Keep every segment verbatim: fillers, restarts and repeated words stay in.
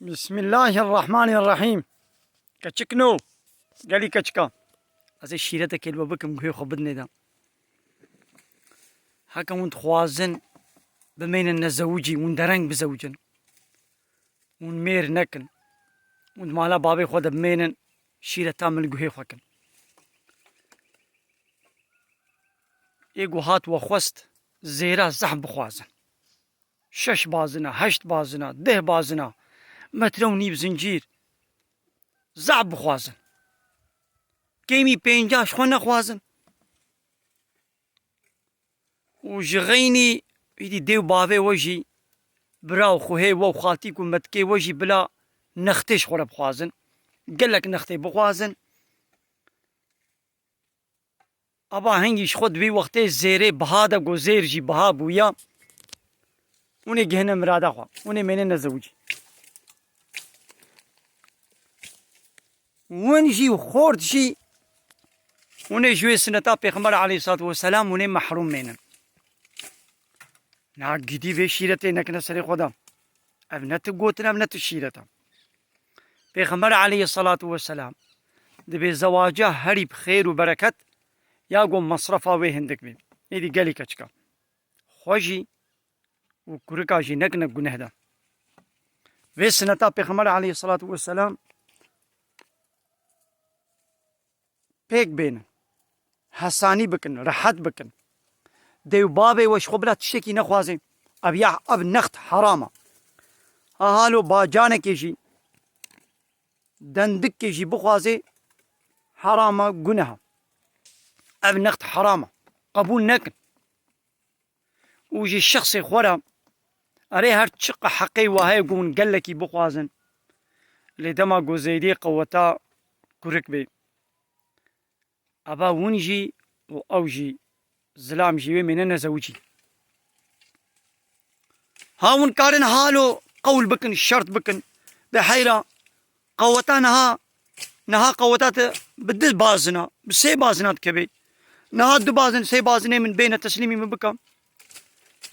Bismillahirrahmanirrahîm. Keçikno, gelî keçika. Ez ê şîretekê li we bikim, guhê xwe bidinê de. Heke hûn dixwazin bimênin nezewicî, hûn dereng bizewicin. Hûn mêr nekin. Hûn di mala bavê xwe de bimênin, şîreta min li guhê xwe kin. Ê ku hat we xwest, zêra zehf bixwazin. Şeş bazina, heşt bazina, deh bazina, metre û nîv zincîr. Zehf bixwazin. Kêmî pênca ji xwe nexwazin. Û ji xeynî îdî dê û bavê we jî, bira û xuhê we û xaltîk û metikê we jî bila nextê ji xwe re bixwazin. Gelek nextê bixwazin. Aba hingî ji xwe di vî wextê zêrê biha de, ku zêr jî biha bûya, hûn ê gihine mirada xwe, hûn ê mêne nezewicî. Win jî û xort jî, hûn ê ji wê sineta Pêxember aleyhissalatu vesselam hûn ê mehrûm mênin. Na gidî vê şîretê nekine serê xwe de. Ev ne tu gotin, ev ne tu şîret e. Pêxember aleyhissalatu vesselam dibê zewaca herî bi xêr û bereket, ya ku mesrefa wê hindik bê. Êdî gelî keçika. Xwe jî û kurika jî nekine guneh de. Vê sineta Pêxember aleyhissalatu vesselam pêk bênin. Hesanî bikin, rehet bikin. Dê û bavê we ji xwe bila tiştekî nexwazê. Ev ya, ev next heram e. Ha halo bacanekê jî, dendikê jî bixwazê, heram e, guneh e. Ev next heram e. Qebûl nekin. Û ji şexsê xwe re, erê her çiqa heqê we heye ku hûn gelekî bixwazin, lê dema ku zêdiyê qeweta kurik bê, eva win jî û ew jî, zilam jî wê mêne nezewicî. Ha hûn karin halo qewl bikin, şert bikin, de heyra, qeweta niha, niha qeweta te bi du bazina, bi sê bazina dikeve. Niha du bazin, sê bazinê min bêne teslîmî min bike.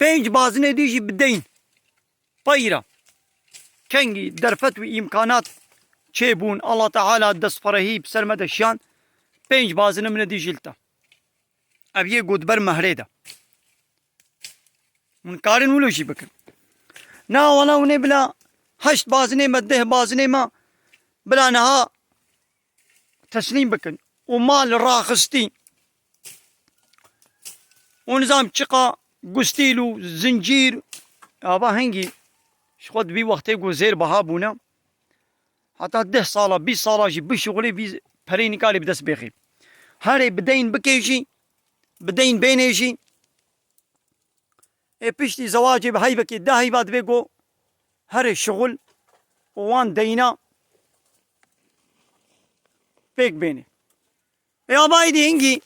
Pênc bazinê dî jî bideyin. Peyra. Kengî derfet û îmkanat çêbûn, Allah Teala destperehî bi ser me de şiyan. Pênc bazine min dî jî li te. Ev yê got ber mehrê de. Hûn karin wilo jî bikin. Na wala hûn ê bila heşt bazinê me, deh bazinê me bila niha teslîm bikin. Û mal raxistî. Û nizam çiqa gustîl û zincîr. Ava hingî ji xwe di vî wextê ku zêr biha bûne. Heta deh sala, bîst sala jî bişuxulê vî perê nikarê bi dest bêxî. Herê bideyin bikê jî, bideyin bênê jî. Ê piştî zewacê bi heyvekê de heyva divê ku herê şixul û wan deyna pêk bênê. Ê abayî dî hingî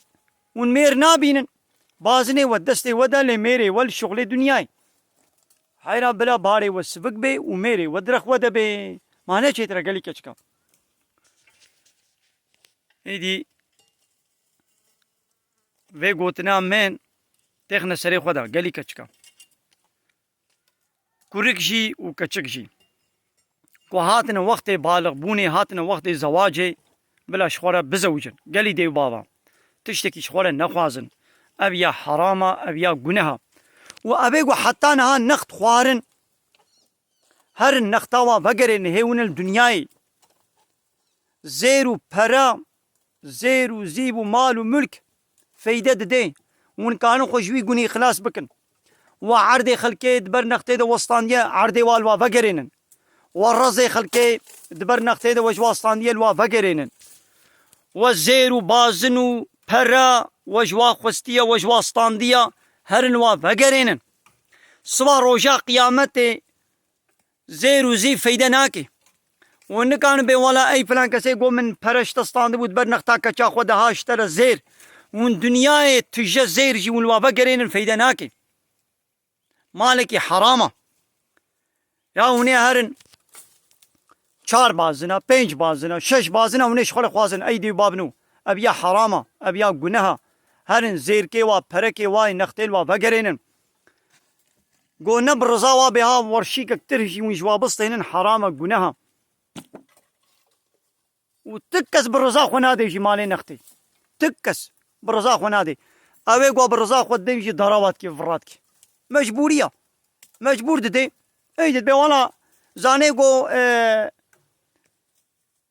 hûn mêr nabînin. Bazinê we destê we de lê mêrê we li şixulê dinyayê. Heyra bila barê we sivik bê û mêrê we direxwe de bê. Ma ne çêtir e gelî keçika. Êdî vê gotina min têxine serê xwe de, gelî keçika. Kurik jî û keçik jî. Ku hatine wextê balixbûnê, hatine wextê zewacê, bila ji xwe re bizewicin. Gelî dê û bava. Tiştekî ji xwe re nexwazin. Ev ya heram e, ev ya guneh e. Û ev ê ku heta niha next xwarin. Herin nexta wa vegerêne hê hûn li dinyayê. Zêr û pere, zêr û zîv û mal û mulk feyde dide. Hûn karin xwe ji wî gunî xilas bikin. Wa erdê xelkê di ber nextê de westandiye, erdê wa li wa vegerênin. Wa rezê xelkê di ber nextê de we ji wa standiye li wa vegerênin. We zêr û bazin û pere we ji wa xwestiye, we ji wa standiye, herin wa vegerênin. Siba roja qiyametê zêr û zî feyde nake. Hûn nikarin bê wela ey filan kesê got min pere ji te standibû di ber nexta keça xwe de ha ji te re zêr. Hûn dinyayê tije zêr jî hûn li wa vegerênin feyde nake. Malekî heram e. Ya hûn ê herin çar bazina, pênc bazina, şeş bazina hûn ê ji xwe re xwazin ey dê û babin û. Ev ya heram e, ev ya guneh e. Herin zêrkê wa, perekê wa yê nextê li wa vegerênin. Go ne bi riza wa bê ha werşîkek tir jî hûn ji wa bistênin, heram e, guneh e. Û ti kes bi riza xwe nadê jî malê nextê. Ti kes bi riza xwe nadê. Ew ê go bi riza xwe didê jî dara wa dikê, vira dikê. Mecbûrî ya. Mecbûr didê. Ey dibê wala zanê go, e,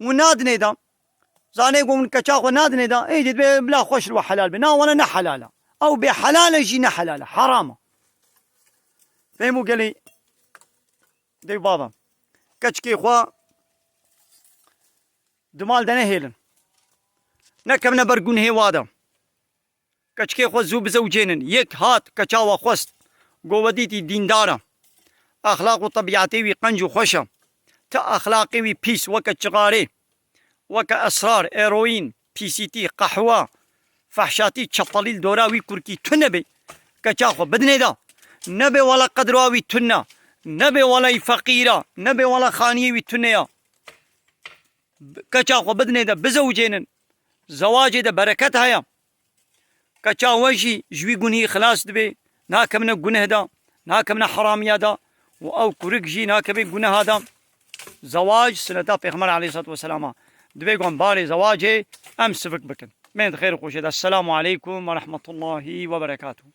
hûn nadinê da. Zanê ku hûn keça xwe nadinê da, ê dibê bila xweş li we helal be. Na, wele ne helal e. Ew bê helal e jî ne helal e. Heram e. Fêm û gelî dey baba. Keçikê xwe di mal de nehêlin. Nekevine ber gunhê wa de. Keçikê xwe zû bizewcênin. Yek hat, keça we xwest. Go we dîtî dîndar e. Exlaq û tebîetê wî qenc û xweş e. Ti exlaqê wî pîs, weke çixarê, weke esrar, eroîn, pîsîtî, qehwe, fehşatî, çetelî li dora wî kurkî tune be. Keça xwe bidinê da. Nebe wela qedra wî tune. Nebe wela feqîr e. Nebe wela xaniyê wî tune ya. Keça xwe bidinê de, bizewcênin. Zewacê de bereket heye. Keça we jî ji wî gunhî xilas dibe, nakevine guneh de, nakevine heramiya de û ew kurik jî nakeve guneha de. Zewac sineta Pêxember aleyhissalatu vesselam e. Divê ku em barê zewacê em sivik bikin. Bên di xêr û xweşê de. Esselamu aleykum ve rahmetullahi ve berekatuhu.